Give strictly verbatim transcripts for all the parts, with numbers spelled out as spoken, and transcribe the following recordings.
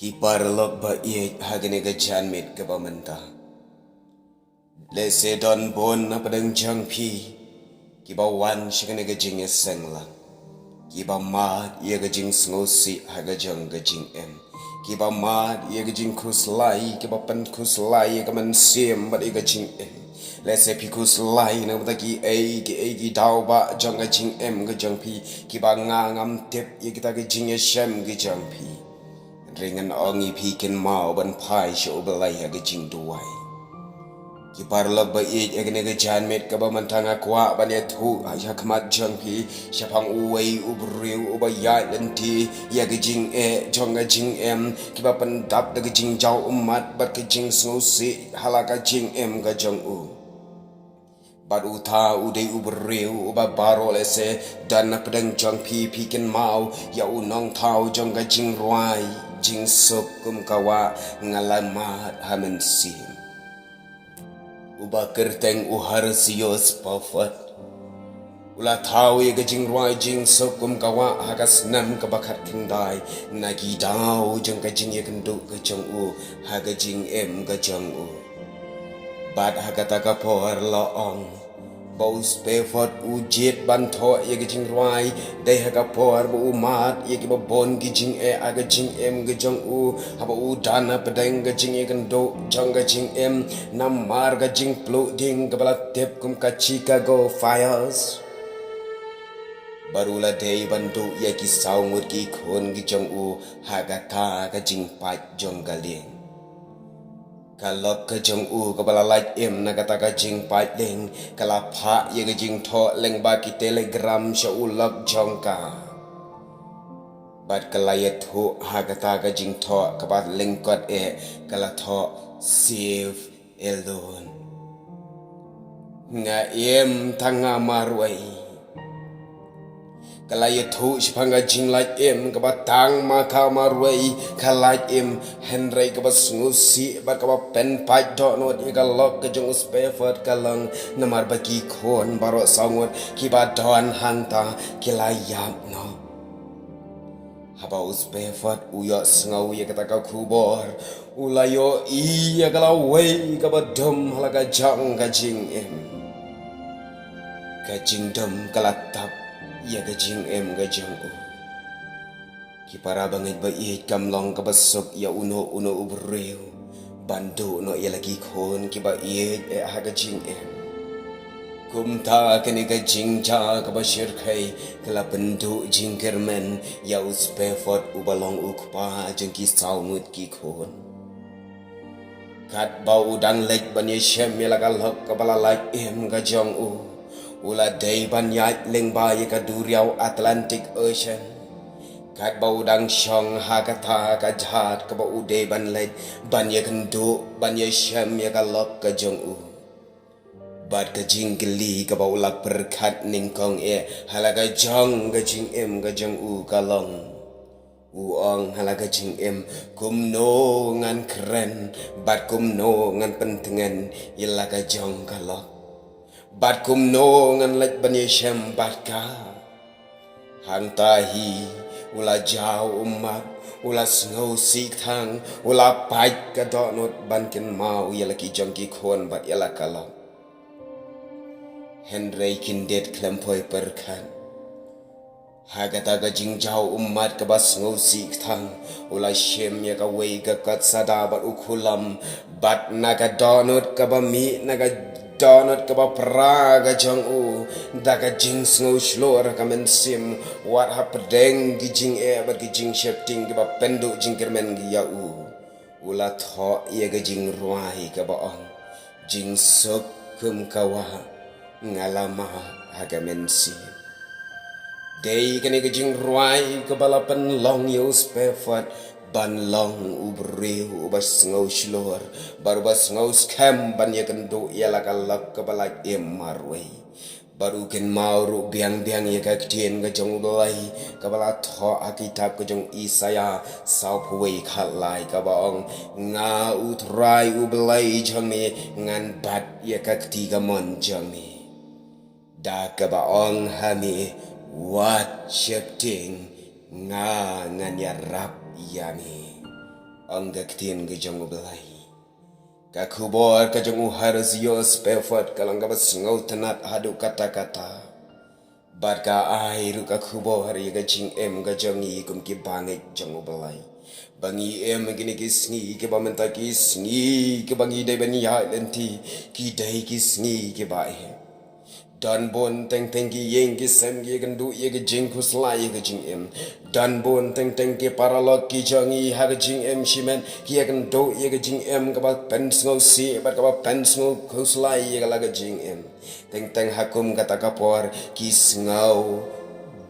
Ki paralok ba ïeit, ha kane ka janmiet kaba mynta, lehse don bun na pdeng jong phi kiba wan sha kane ka jingïaseng lang, kiba mad ïa ka jingsngewsih ha ka jong ka jingim, kiba mad ïa ka jingkhuslai, kiba pynkhuslai ïa ka mynsiem bad ïa ka jingim. Lehse phi khuslai na ka bynta kiei kiei ki daw ba jong ka jingim ka jong phi, kiba nga ngam tip ïa kita ki jingïashem ki jong phi. Hynrei ngan ong ïa phi, kynmaw ban phai sha U Blei ha ka jingduwai. Ki paralok ba ïeit, ha kane ka janmiet kaba mynta nga kwah ban ïathuh ha khmat jong phi shaphang uwei u briew uba ïaid lynti ïa ka jingeh jong ka jingim, kiba pyndap da ka jingjaw ummat bad ka jingsngewsih ha la ka jingim ka jong u. Bad uta u dei u briew uba baroh lehse don na pdeng jong phi, phi kynmaw ïa u nongthaw jong ka jingrwai, Jingsuk Kum Ka Wah Nga La Mad Ha Mynsiem. Uba kyrteng u Harsius Spafford u la thaw ïa ka jingrwai Jingsuk Kum Ka Wah ha ka snem kaba khatkhyndai na ki daw jong ka jingïakynduh ka jong u ha ka jingim ka jong u. Bad ha kata ka por la ong ba u Spafford u jied ban thoh ïa ka jingrwai dei ha ka por ba u mad ïa kiba bun ki jingeh ha ka jingim ka jong u, haba u don na pdeng ka jingïakynduh jong ka jingim, namar ka jingpluh ding kaba la tip kum ka Chicago Fires. Bad u la dei ban duh ïa ki saw ngut ki khun ki jong u ha kata ka jingpait jong ka lieng. Ka lok ka jong u kaba la lait im na kata ka jingpait lieng ka la phah ïa ka jingthoh lyngba ki telegram sha u lok jong ka. Bad ka la ïathuh ha kata ka jingthoh kaba lyngkot eh, ka la thoh, "Save alone." Nga im tang nga marwei. Ka la ïathuh shaphang ka jinglait im kaba tang ma ka marwei ka lait im, hynrei kaba sngewsih bad kaba pynpait dohnud ïa ka lok ka jong u Spafford ka long namar ba ki khun baroh saw ngut kiba don hangta ki la ïap noh. Haba u Spafford u ïohsngew ïa kata ka khubor, u la ïohi ïa ka lawei kaba dum ha la ka jong ka jingim. Ka jingdum ka la tap ïa ka jingim ka jong u. Ki para bangeit ba ïeit, kam long kaba suk ïa uno uno u briew ban duh noh ïa la ki khun kiba ïeit eh ha ka jingim. Kumta kane ka jingjia kaba shyrkhei ka la pynduh jingkyrmen ïa u Spafford uba long u kpa jong ki saw ngut ki khun. Katba u dang leit ban ïashem ïa la ka lok kaba la lait im ka jong u, u la dei ban ïaid lyngba ïa ka duriaw Atlantic Ocean. Katba u dang shong ha kata ka jhad kaba u dei ban leit ban ïakynduh ban ïashem ïa ka lok ka jong u. Bad ka jingkylli kaba u la pyrkhat nyngkong eh ha la ka jong ka jingim ka jong u ka long, u ong ha la ka jingim, kumno ngan kren bad kumno ngan pyntngen ïa la ka jong ka lok, bad kumno ngan leit ban ïashem bad ka. Hangta hi u la jaw ummat, u la sngewsih kthang, u la pait ka dohnud ban kynmaw ïa la ki jong ki khun bad ïa la ka lok. Hynrei khyndiat khlem poi pyrkhat, ha kata ka jingjaw ummat kaba sngewsih kthang, u la shim ïa kawei ka kot sada bad u khulom, bad na ka dohnud kaba mih, na ka dohnud kaba pra ka jong u, da ka jingsngew shlur ka mynsiem, wat hapdeng ki jingeh bad ki jingsheptieng kiba pynduh jingkyrmen ïa u, u la thoh ïa ka jingrwai kaba ong, Jingsuk Kum Ka Wah Nga La Mad Ha Ka Mynsiem. Dei kane ka jingrwai kaba la pynlong ïa u Spafford ban long u briew uba sngewshlur bad uba sngewskhem ban ïakynduh ïa la ka lok kaba lait im marwei. Bad u kynmaw ruh biang biang ïa ka ktien ka jong U Blei kaba la thoh ha kitab ka jong u Isaïah sawphew wei khatlai kaba ong, Nga U Trai U Blei jong me ngan bat ïa ka kti kamon jong me, da kaba ong ha me, wat sheptieng, nga ngan ïarap ïa me. Ong ka ktien ka jong U Blei. Ka khubor ka jong u Harold Spafford ka long kaba sngewtynnad haduh katta katta. Bad ka ai ruh ka khubor ïa ka jingim ka jong ngi kum ki bangeit jong U Blei. Ba ngi im ha kine ki sngi kiba mynta ki sngi kiba ngi dei ban ïaid lynti, ki dei ki sngi kiba eh. Don bun teng teng ki ïing ki sem ki ïakynduh ïa ka jingkhuslai ïa ka jingim. Don bun teng teng ki paralok ki jong ngi ha ka jingim shimet ki ïakynduh ïa ka jingim kaba pynsngewsih bad kaba pynsngewkhuslai ïa ka la ka jingim. Teng teng ha kum kata ka por ki sngew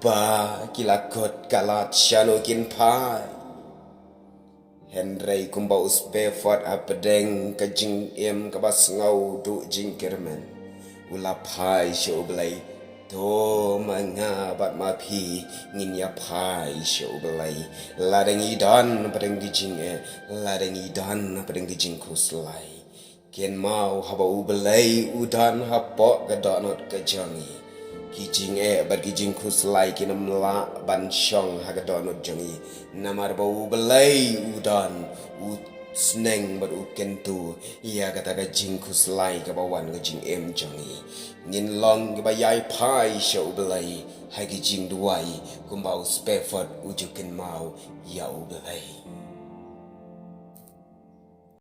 ba ki la kut ka lad shano kin phai. Hynrei kumba u Spafford hapdeng ka jingim kaba sngew duh jingkyrmen, u la phai sha U Blei. To ma nga bad ma phi ngin ïa phai sha U Blei. Lada ngi don hapdeng ki jingeh, lada ngi don hapdeng ki jingkhuslai, kynmaw haba U Blei u don hapoh ka dohnud ka jong ngi, ki jingeh bad ki jingkhuslai kin ym lah ban shong ha ka dohnud jong ngi. Namar ba U Blei u don, u sneng bad u kyntu ïa kata ka jingkhuslai kaba wan ka jingim jong ngi. Ngin long kiba ïai phai sha U Blei ha ki jingduwai kumba u Spafford u ju kynmaw ïa U Blei.